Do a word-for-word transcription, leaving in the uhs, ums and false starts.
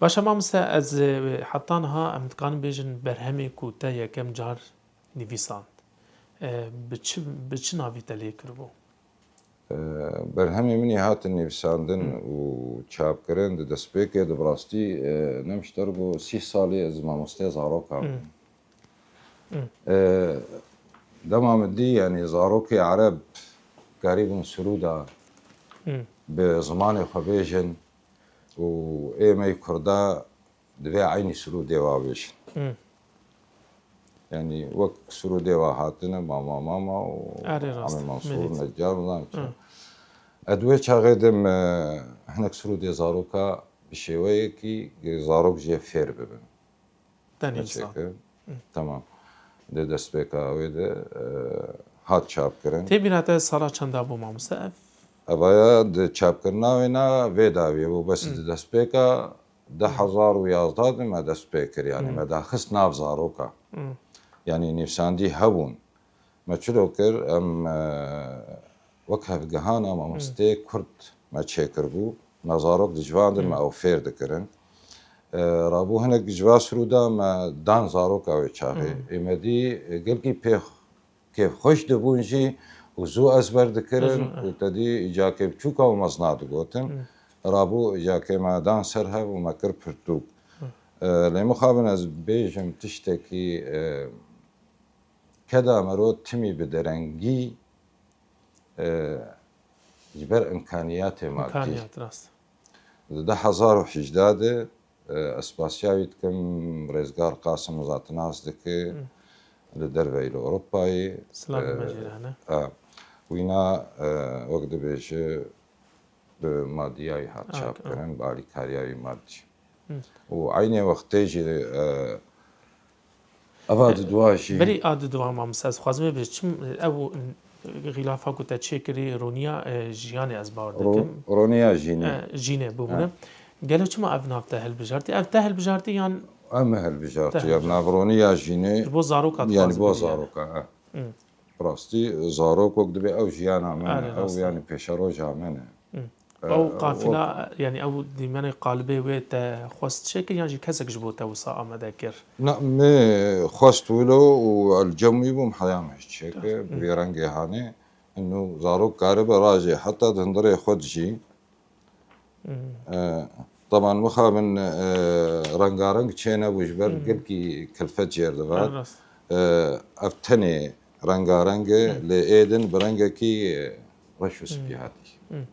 Baş e mamoste, ez, e, heta niha em dikarin bêjin berhemê ku te yekem car nivîsand, e, bi çi, bi çi navî te lê kiribû? E, berhemê min ê hatin nivîsandin Hmm. û çapkirin di destpêkê de bi rastî, e, ne mişter bû sî salî ez mamosteyê zarokan bûm. Hmm. Hmm. E, dema min dî, yanî zarokê ereb karîbûn sirûda Hmm. bi zimanê xwe bêjin û ê me yê kurda divê eynî sirûdê wa bêjin. Hmm. Yanî wek sirûdê wa hatine, Mama Mama û Erê rast, Amê Mansûr, Melît. Necar, nizanim çi. Hmm. Ez di wê çaxê de me hinek sirûdê zaroka bi şêweyekî zarok jê fêr bibin. Tenê Me insan. çêkir. Hı. Tamam. Di destpêka wê de, e, hat çapkirin. Tê bîra te sala çenda bû mamoste ev? Evaya di çapkirina wê na vê dawiyê bû, bes Hı. di destpêka du hezar û yazdeh de me dest pê kir, yanî Hı. me daxist nav zaroka. Hı. Yanî nivîsandî hebûn. Me çilo kir, em, e, wek hevgehana mamosteyê Kurd me çêkiribû, me zarok dicivandin, Hmm. me ew fêr dikirin. E, rabû hinek ji va sirûda me dan zaroka wê çaxê. Hmm. Ê me dî, e, gelkî pê kêfxweş dibûn jî û zû ezber dikirin Zû, û eh. te dî îcakê biçûka û mezna digotin. Hmm. Rabû îcakê me dan ser hev û me kir pirtûk. Hmm. E, lê mixabin ez bêjim tiştekî, e, keda mero timî bi derengî, e, ji ber imkaniyatê madî. İmkaniyat, rast. Di du hezar û hejdeh de, e, ez spasiya wî dikim, Rêzgar Qasim za tu nas dike, Hı. li derveyî li Ewropayê. Silavê E, me jê re hene. e, wîna, e, wek dibêje, bi madiyayî hat Ah, çapkirin, bi alîkariya wî madî. Hı. Û eynê wextê jî, e, eva E, di dua jî Berî a di dua mamoste, ez dixwazim vê bêjim, çim, ew, e, xîlafa ku te çêkirî roniya, e, jiyanê ez bawer Ro-, dikim. roniya jînê. E, jînê bûbûne. E. Gelo çima ev nav te hilbijartî? Ev te hilbijartî yan Em hilbijartî, Te ev hilbijartî. nav roniya jînê. Ji bo zaroka Yani dixwazim bo bêjim yani. zaroka, e. Hı. Rastî, zarok wek dibê ew jiyana me ne, Erê, ew rast e. yani pêşeroja me ne. Hı. E, Ew qafîla, wek yani ew dîmenê qalibê wê te xwest çêkir yan jî kesek ji bo te wisa amade kir? Na, me xwest wilo û el cem wî bûm, heya me ji çêkir, Hı. bi vê rengê hanê. Ino zarok karibe rajê heta di hundirê xwe dijî. Hmm. E, teban mixabin, e, rengareng çê nebû ji ber Hmm. gelkî kilfet jêr divat. Rast. E, ev tenê rengareng e, Hmm. lê ê din bi rengekî, e, reş û spî Hmm. hatî.